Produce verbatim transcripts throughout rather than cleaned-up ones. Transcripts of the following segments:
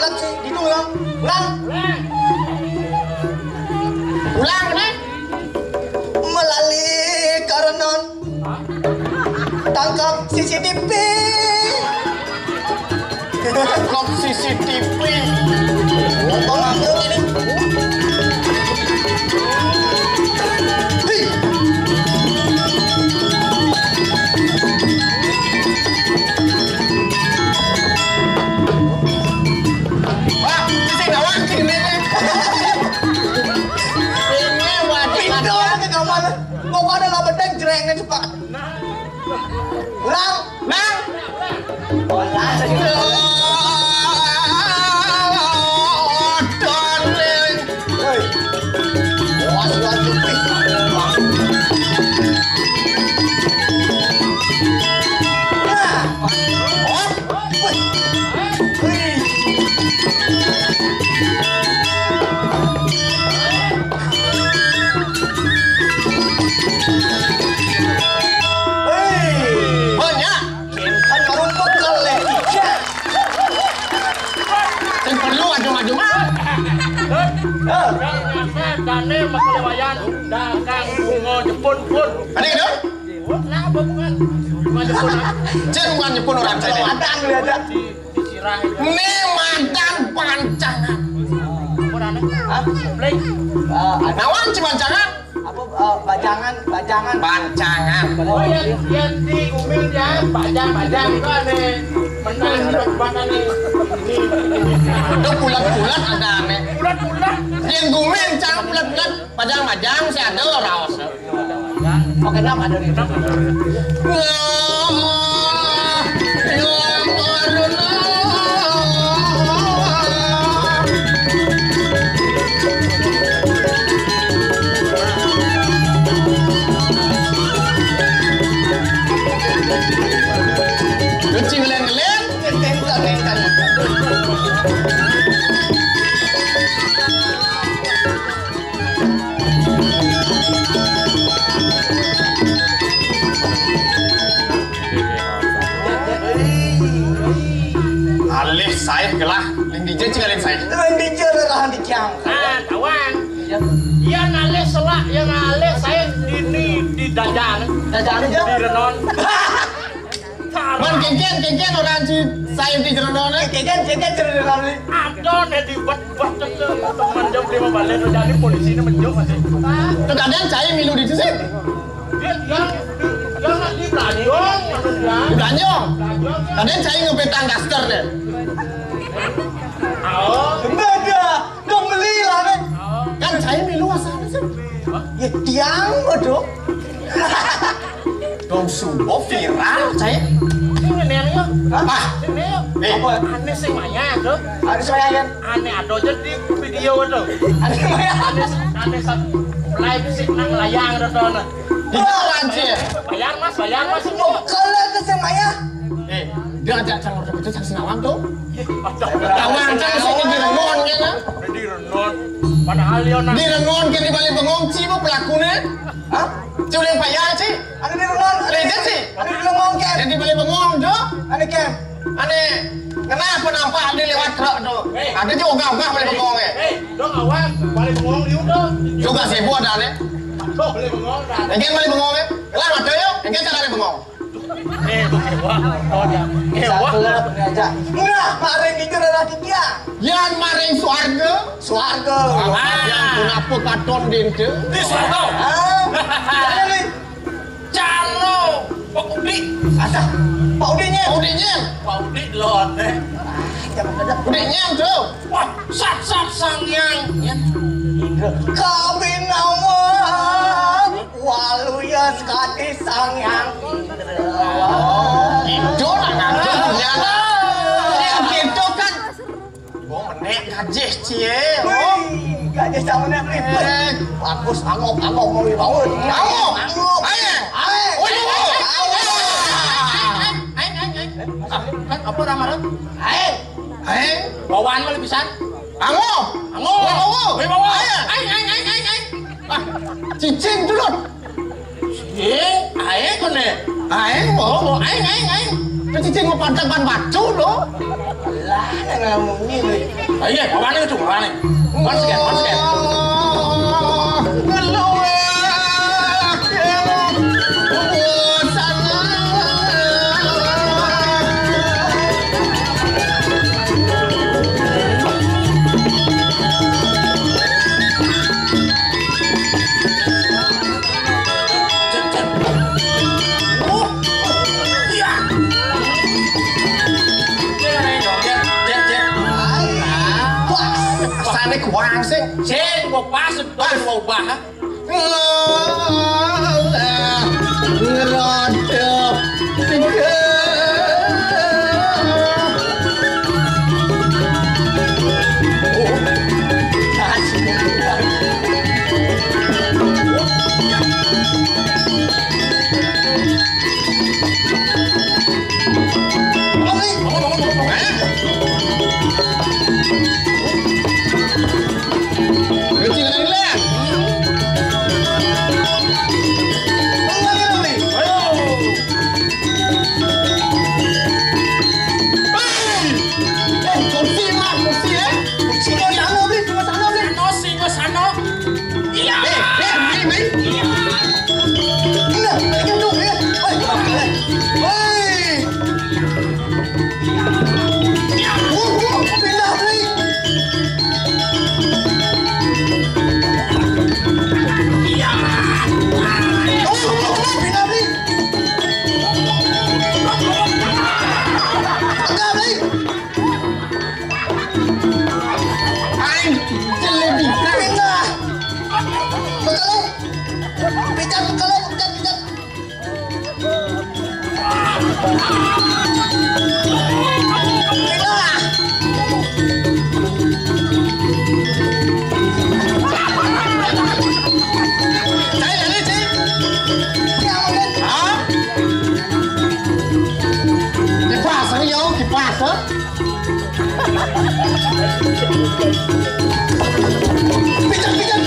Ditu, Lang. Lang. Ulang, Neng. Melali karenon. Tangkap C C T V. Tangkap C C T V. Ngomong apa ini? Hei. Wah, sing nawang sing nene. Ini wajib. Pintu ke kamar. Pokoknya lah penting jerengnya cepat. Lang, Lang. Wah, darling. Hei. Wah, wah, wah. Nah. Oh. Wih. Wih. Hei. Banyak. Kan baru pegel, eh. Sing perlu ajung-ajung, ah. Hah? Dane makalewayan dagang bunga Jepun pun. Ada gitu? Nah, apa bukan? Bunga Jepun, ah. Cek bukan Jepun orang Cina. Ada, ada. Di, disirah itu. Ini mantan pancangan. Apa namanya? Hah? Blank. Eh, ada. Nawan si pancangan? Apa, eh, bajangan, bajangan. Pancangan. Oh, yang, yang di Gumil ya, bajang, bajang itu aneh. Menang di Batu Bata nih. Ini, ini. Itu bulat-bulat ada aneh. Bulat-bulat. Yang Gumil, cang bulat-bulat. Bajang-bajang, si ada raos. Oke, kenapa ada di itu? Lucu ngeleng-ngeleng. Alih sae gelah, ling dija cing alih sae. Ling dija lerahan di Ciang. Ah, tawang. Ya. Iya ngalih selak, iya ngalih sae ini di Dajan. Dajan aja. Di Renon. Man, kengken, kengken orang si sae di Renon, eh. Kengken, kengken di Renon, eh. Ada nih di bet-bet itu. Teman jam lima balik, jadi polisi ini menjuk masih. Terkadang saya milu di sini. Dia, dia, dia nggak di Belanjong, maksudnya. Di Belanjong. Belanjong, ya. Kadang saya ngebetang daster deh. Oh. Enggak ada. Dong beli lah, nih. Kan saya milu asal sih. Ya, tiang, waduh. Dong subo viral, saya. Sing ngene ya. Hah? Sing ngene ya. Eh. Apa? Aneh sing maya tuh. Ada sing maya, ya? Aneh ada aja di video tuh. Ada sing maya. Aneh, aneh sat-, live sik nang layang tuh, tuh, nah. Itu anjir. Bayar, Mas, bayar, Mas. Oh, kalau ada sing maya. Eh, dia ajak cang orang itu saksi nawang tuh. Iya, ada. Nawang cang sing di Renon, ya, nah? Di Renon. Padahal dia nang di Renon, kini balik bengong, ci, bu pelakunya. Hah? Ci, udah payah, ci. Ada di Renon. Legend, ci. Ada di Renon, Ken. Jadi balik bengong, jo. Ada, Ken. Ane, kenapa nampak ada lewat truk tu? Eh. Ada juga ogah-ogah balik bengong, eh. Eh, dong awak balik bengong dia tu. Juga sibuk ada, ane. Dong balik bengong dah. Engken balik bengong, eh. Lah, mata yo. Engken cara balik bengong. Eh, tu kewah. Oh, dia. Kewah. Satu lah, punya aja. Nah, maring itu adalah dia. Yan maring suarga. Suarga. Ah. Yang pun apa katon dinta? Di suarga. Ah. Ada ni. Calo Pak Udi. Ada. Pak Udinya. Pak Udinya. Pak Udi lon, eh. Udi nyang tu. Wah, sat, sat, Sang Hyang. Ya. Kami nama Waluya sekati Sang Hyang. Itu nak ngaku punya. Yang gitu kan. Oh, menek gajih, cie. Oh. Wih, gajih sama menek ribet. Eh. Bagus, angok, angok, mau dibawa. Angok. Angok. Aye. Aye. Oh, iya, iya. Angok. Aing, aing, aing, aing. Ah, kan apa nama lu? Aing. Aing. Bawaan mah pisan. Angok. Angok. Wih, bawa. Wih, bawa. Aye. Aing, aing, aing, aing, aing. Ah, cicing dulu. Cicing, aing kene. Aing, oh, aing, aing, aing. Cicing mau pantat ban batu lo. Lah, yang ngomongin. Ayo, bawaannya itu, bawaannya. Once again, once again. Sane kuwang sing. Sing, mbok pas, mbok ubah. Ngerodok. Iya. Eh, eh, mai, mai. Iya. Iya. Nah, balikin dong, ya. Woi, makan. Woi. Iya. Uh, uh, pindah, Bli. Iya. Oh, uh, uh, pindah, Bli. Enggak, Bli. Aing jelek. Pindah. Betul. Pijat, betul, pijat, pijat. Pindah. Cai, ini, Cai. Hah? Kipas, ini, yo, kipas, hah? Pijat, pijat.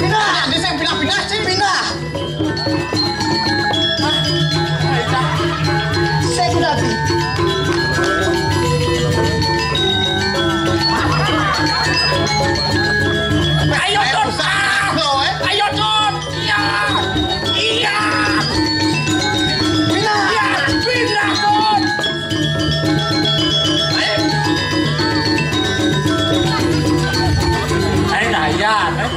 Pindah, dia saya pindah, pindah, sih pindah. Hah? Saya pindah, sih. Ayo, Don. Ayo, Don. Iya. Iya. Pindah. Iya. Pindah, Don. Ayo. Ayo, nah, iya, eh.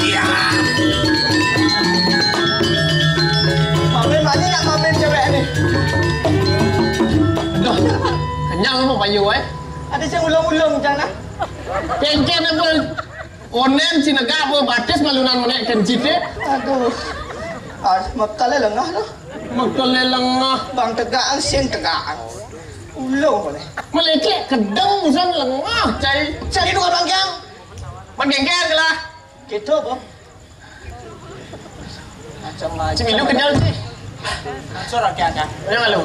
Iya. Mamen, mana nak mamen cewek ni? Duh, kenyang apa payu, eh? Ada yang ulung-ulung, jangan. Kengken apa? Onen, si negak apa? Batis malunan menek kencit, eh? Aduh. Ah, mekal lengah tu. Mekal lengah. Bang tegak, sing tegak. Ulung boleh. Melekek kedeng, bukan lengah, cai. Cai dua bangkiang. Bangkiang lah. Gitu, Bang. Macam-macam. Cemilu kenyal sih. Hancur lagi ada. Ayo, malu.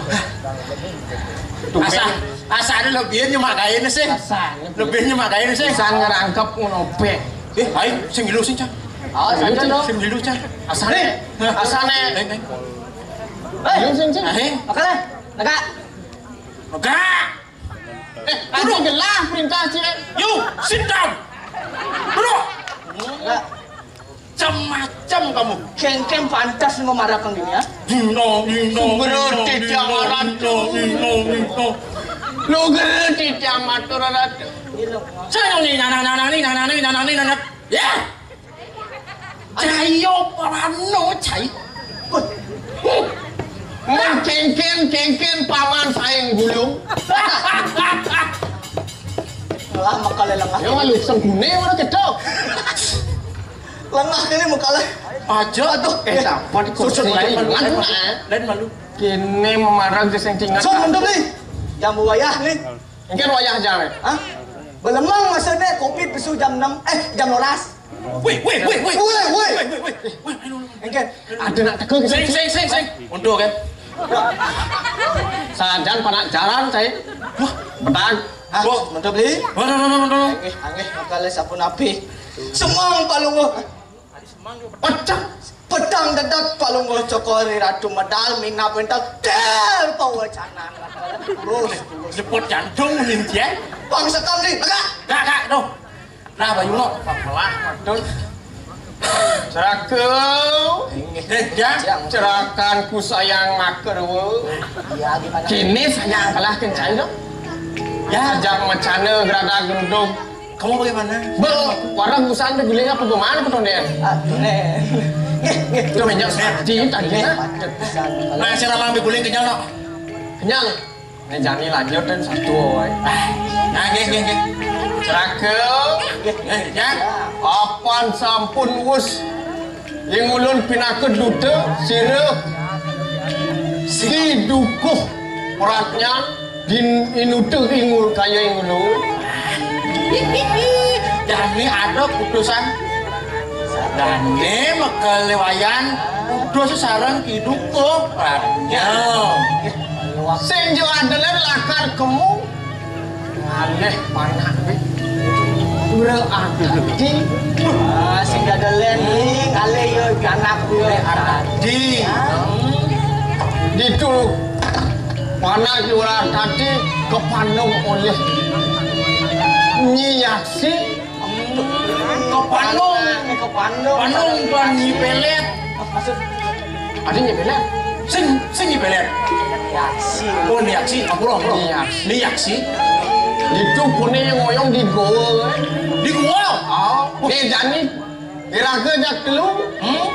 Asa, asa ada lebihnya mak kain sih. Asa. Lebihnya mak kain sih. Bisa ngerangkep ngonope. Eh, ayo, sing milu sih, Cak. Oh, sing milu, Cak. Sing milu, Cak. Asane. Asane. Eh, eh. Milu sing, sing. Eh. Makanya. Negak. Negak. Eh, aduh, gelah perintah, Cek. You, sit down. Duduk. Enggak. Macam-macam kamu. Kengkeng pantas mau marah kang gini, ya? Dino, dino, Sugero dino, tidak dino, marah. Dino, dino, dino. Lu gero tidak matur ratu. Saya ni, nana, nana, ni, nana, ni, nana, ni, nana. Ya. Cayo parano, cai. Mun kengken, kengken paman saing gulung. Lah, makale lengah. Ya, malu senggune mana cedok. Lengah ini makale. Aja. Aduh, eh, dapat kursi lain. Lain malu. Kene memarang sing tingan. Sun, mendem nih. Jam wayah nih. Engke wayah aja, weh. Hah? Belemang maksudnya kopi pesu jam enam, eh, jam rolas. Wih, wih, wih, wih. Wih, wih. Wih, wih, wih. Wih, ayo, ayo. Engke. Ada nak tegur ke sini. Sing, sing, sing, sing. Untuk kan. Sajan panak jaran saya. Wah, benar. Hah? Wah, mantap, Li. Waduh, waduh, waduh. Anggih, anggih, maka le sapunapi. Semang Palungguh. Pecah. Pedang dedak Palungguh cokor Ri Ratu medal minab entel. Del pawacanan. Terus, terus. Cepot jantung nih, ya. Bang sekam, Li. Enggak. Enggak, enggak, tuh. Nah, Bayu lo, pelah, waduh. Ceraka. Inggih. Eh, ya, Cang. Cerakan ku sayang maka dua. Iya, gimana? Kini sayang kalah kencai dong. Ya, jang macana gerada gendong. Kamu bagaimana? Bel, warang busan tu guling apa gimana tu, Nen? Ah, Nen. Nggih, nggih. Tu minyak sati tadi, nah. Nah, saya lamang guling kenyal, no. Kenyal. Ini jani lanjut dan satu, oi. Ah, nah, nggih, nggih, nggih. Ceraka. Eh, ya. Apan sampun wus. Ing ulun pinaka duta, sira Ki Dukuh Pratnyan din inuta ing ul-, kaya ing ulun. Jani ada putusan. Dane makalewayan putus sareng Ki Dukuh Pratnyan. Sing jo adelan lakar kemu. Ngalih panak, Bi. Ura Artadi. Ah, sing dadelen, Li. Ngalih yo anak gue Artadi. Ditu panak Ura Artadi kepandung oleh Nyi Yaksi. Kepandung. Kepandung. Pandung, pan Nyi Pelet. Maksud Adi Nyi Pelet. Sing, sing Nyi Pelet. Yaksi. Oh, Nyi Yaksi. Ampura, ampura. Nyi Yaksi. Nyi Yaksi. Itu pune yang ngoyong di goa. Di goa? Oh. Nih, jani. Iraga jak telu. Hmm?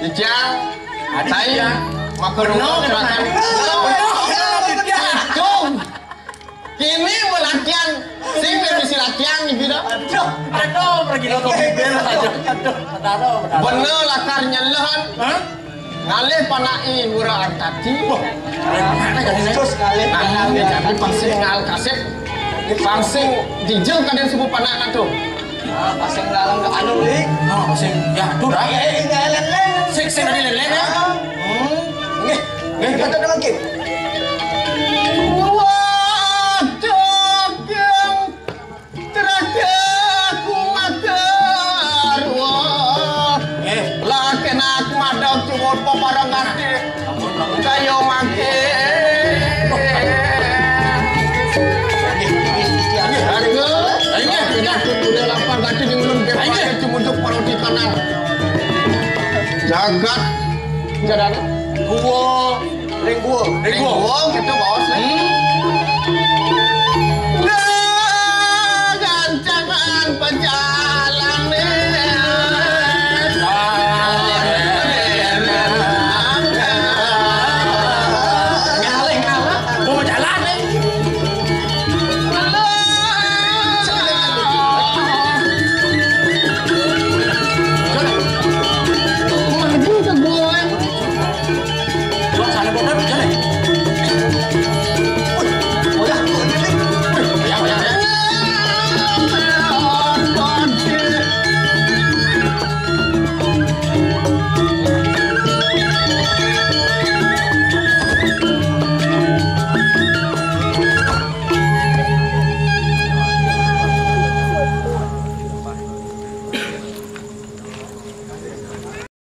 Cicang. Adi saya. Cicang. Maka bener, rumah bener. Bener, bener, bener. Itu. Kini mau latihan, sing nggak bisa latihan nih, gitu. Aduh, aduh, pergi nonton bibir, aduh, aduh, aduh, aduh. Bener lakar nyelehan. Hah? Ngalih panai Ura Artadi. Wah, keren banget kan ini. Terus ngalih. Nah, ini jadi pangsing ngal kasih. Ini pangsing dijel kadang subuh panak tuh. Ah, pangsing ngal ke anu, Lik. Ah, pangsing, ya, aduh, dah. Eh, eh, ini lain-lain. Sing, sing tadi lain-lain, ya. Ah. Hmm. Nggih, nggih, nggih. Kata lagi. Waduh, yang terakhir aku makan. Wah. Eh. Lah, kena aku madam cuma paparangan. Kayo mangke. Harga. Ayo, ayo. Udah lapar, kaki di ulun, ayo. Cuma untuk parodi kanan. Jagat. Jagat. Gua. Ring gua. Ring gua. Ring gua gitu, Bos. Hmm.